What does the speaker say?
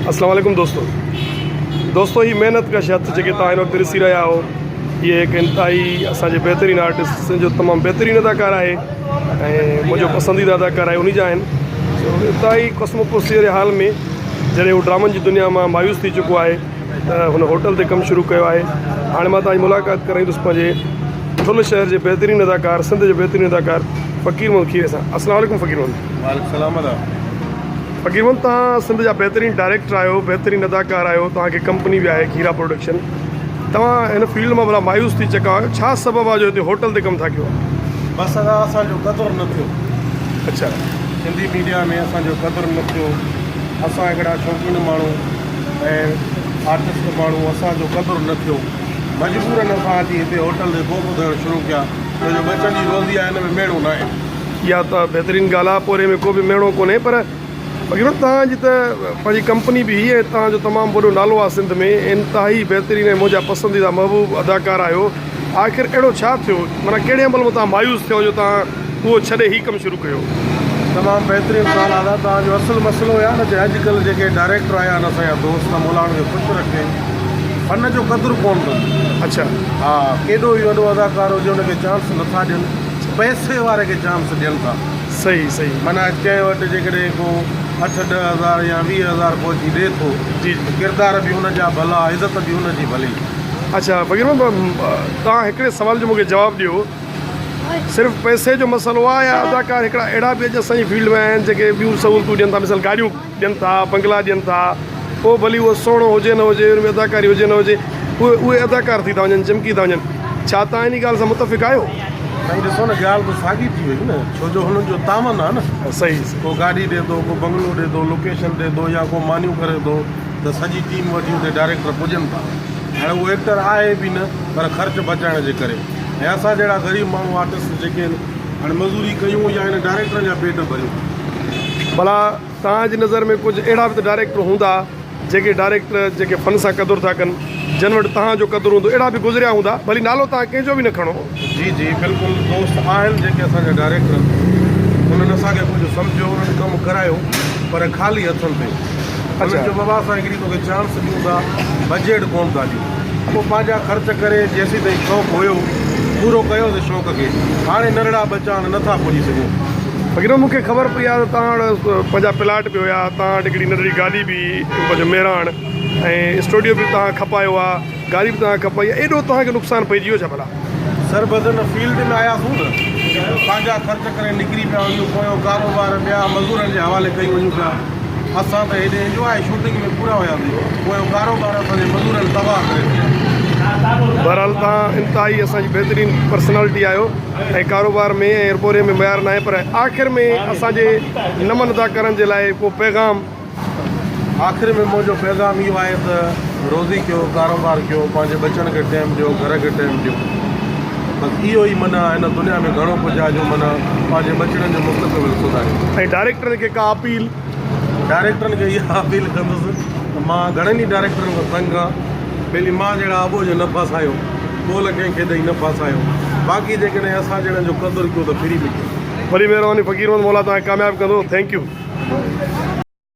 اسلام عليڪم دوستو دوستو هي محنت ڪش هٿ جيڪي توهان هن وقت ڏسي رهيا آهيو هي هڪ انتهائي اسان جي بهترين آرٽسٽ سنڌ جو تمام بهترين اداڪار آهي ۽ منهنجو پسنديده اداڪار آهي انهي جا آهن سو انتهائي قسم پرسي واري حال ۾ جڏهن هو ڊرامن جي دنيا مان مايوس ٿي چڪو آهي ته هن هوٽل تي ڪم شروع ڪيو آهي هاڻي مان توهان جي ملاقات ڪرائيندس پنهنجي ٺل شهر جي بهترين اداڪار سنڌ جي بهترين اداڪار فقير محمد کيري سان اسلام عليڪم فقير محمد. وعليڪم السلام ادا. فقير محمد توهان سنڌ جا بهترين ڊائريڪٽر آهيو بهترين اداڪار آهيو توهان کي ڪمپني به آهي کيرا پروڊڪشن توهان هن فيلڊ مان ڀلا مايوس ٿي چڪا آهيو ڇا سبب آهي جو هتي هوٽل تي ڪم ٿا ڪيو. بس ادا اسان جو قدر نه ٿيو. اڇا. سنڌي ميڊيا ۾ اسان جو قدر نه ٿيو اسان هڪڙا شوقين ماڻهو ۽ آرٽسٽ ماڻهو اسان جو قدر نه ٿيو. مجبورن اسان اچي هتي هوٽل تي ڪوپ ڌوئڻ شروع ڪيا ڇو جو ٻچن جي روزي آهي ان ۾ ميڻو ناهي. اها ته بهترين ڳالهه آهي پورهيي ۾ ڪو به ميڻو ڪونهي پر فقير توهان جي ته پنهنجي ڪمپني به هئي ۽ توهان جو تمام وڏو نالو آهي سنڌ ۾ انتهائي بهترين ۽ منهنجا پسنديده محبوب اداڪار آهيو آخر اهڙو ڇا ٿيو معنيٰ ڪهڙي عمل مان توهان مايوس ٿيو جو توهان اهو ڇڏي هي ڪم شروع ڪيو. تمام بهترين سوال آدا توهان جو اصل مسئلو اهي آهي نه جي اڄ ڪلهه جيڪي ڊائريڪٽر آيا آهن اسان جا دوست مولا انهن کي خوش رکي فن جو قدر ڪون ڪن اڇا ها ڪيڏو ئي وڏو اداڪار هجي ان کي چانس نٿا ڏين پئسي واري کي چانس ڏين ٿا صحيح صحيح معنيٰ ڪنهن وٽ جيڪڏهن ڪو اٺ ڏهه هزار يا 20 هزار ڪو اچي ڏي ٿو جي جي ڪردار به ان جا ڀلا عزت به ان جي ڀلي. اڇا فقير محمد توهان هڪڙي سوال جو مونکي جواب ڏيو صرف پئسي جو مسئلو آهي يا اداڪار هڪڙا اهڙا به اڄ اسان جي فيلڊ ۾ آهن جيڪي ٻيون سهولتون ڏين ٿا مثال گاڏيون ڏين ٿا بنگلا ڏين ٿا پوء ڀلي اهو سهڻو هجي نه هجي ان ۾ اداڪاري هجي نه هجي اهي اهي اداڪار ٿي ٿا وڃن چمڪي ٿا وڃن ڇا توهان انهي ڳالهه سان متفق آهيو؟ سائين ڏسو نه ڳالهه ته ساڳي ٿي وئي نه ڇو جو هنن جو تعاون آهي نه صحيح صحيح ڪو گاڏي ڏي ٿو ڪو بنگلو ڏي ٿو لوڪيشن ڏي ٿو يا ڪو مانيون ڪري ٿو ته سڄي ٽيم وٺي اتي ڊائريڪٽر پڄن ٿا هاڻي اهو ايڪٽر آهي به نه پر خرچ بچائڻ جي ڪري ۽ اسان جهڙا غريب ماڻهو آرٽسٽ جيڪي آهن هاڻي مزوري ڪيون يا هن ڊائريڪٽرن جا پيٽ ڀريون. ڀلا توهان جي نظر ۾ ڪجهه اهڙا به ته ڊائريڪٽر هوندا جيڪي ڊائريڪٽر جيڪي فن سان قدر ٿا ڪن جن وٽ توهان جو قدر هوندو اهڙا به گذريا هوندا ڀلي نالو توهان ڪنهن جو به نه کڻو. جي جي بلڪل دوست آهن جيڪي اسان جا ڊائريڪٽر انهن اسان کي ڪجهه سمجهيو انهن ڪم ڪرايو پر خالي هٿن تي انهن چيو بابا اسان هڪڙي توکي چانس ڏيون ٿا بجيٽ ڪونه ٿا ڏيون پوء پنهنجا خرچ ڪري جيسيتائين شوق هيو پورو ڪيوسين شوق کي هاڻي ننڍڙا ٻچا آهن نٿا پڄي سگهون. فقير مون کي خبر پئي آهي ته توهان وٽ پنهنجا پلاٽ به هيا توهان وٽ هڪڙي ننڍڙي گاڏي به هئي پنهنجو مهراڻ ۽ اسٽوڊيو به توهان کپايو آهي گاڏي به توهان کپائي آهي ايڏو توهان کي نقصان پئجي ويو ڇا ڀلا. سر بس ان فيلڊ ۾ آياسون نه پنهنجا خرچ ڪري نڪري پيا وڃون پويون ڪاروبار ٻيا مزورن جي حوالي ڪيون وڃون پيا اسان ته هيڏي انجواء شوٽنگ ۾ پورا هياسين پويون ڪاروبار اسان جي مزورن تباهه ڪري ڇڏيا. بهرحال توهان انتهائي اسان جي بهترين پرسنالٽي آهيو ۽ ڪاروبار ۾ ۽ پورهيي ۾ معيار ناهي پر آخر ۾ اسان جي نون اداڪارن جي لاء ڪو پيغام. آخر ۾ منهنجو پيغام اهو آهي ته روزي ڪيو، ڪاروبار ڪيو، پنهنجي ٻچن کي ٽيم ڏيو، گهر کي ٽيم ڏيو. بس اهو ئي منع هن دنيا ۾ گهڻو ڪجهه آهي جو منع پنهنجي ٻچڙن جو مستقبل سڌاريو. ۽ ڊائريڪٽرن کي ڪا اپيل؟ ڊائريڪٽرن کي اها اپيل ڪندس ته مان گهڻن ئي ڊائريڪٽرن کان تنگ آهيان، ٻيلي مان جهڙا اٻوجهه نه ڦاسايو، ٻول ڪنهن کي ڏئي نه ڦاسايو، باقي جيڪڏهن اسان جهڙن جو قدر ڪيو ته فري ۾ ڪيو. وڏي مهرباني فقير محمد مولا توهان کي ڪامياب ڪندو thank you.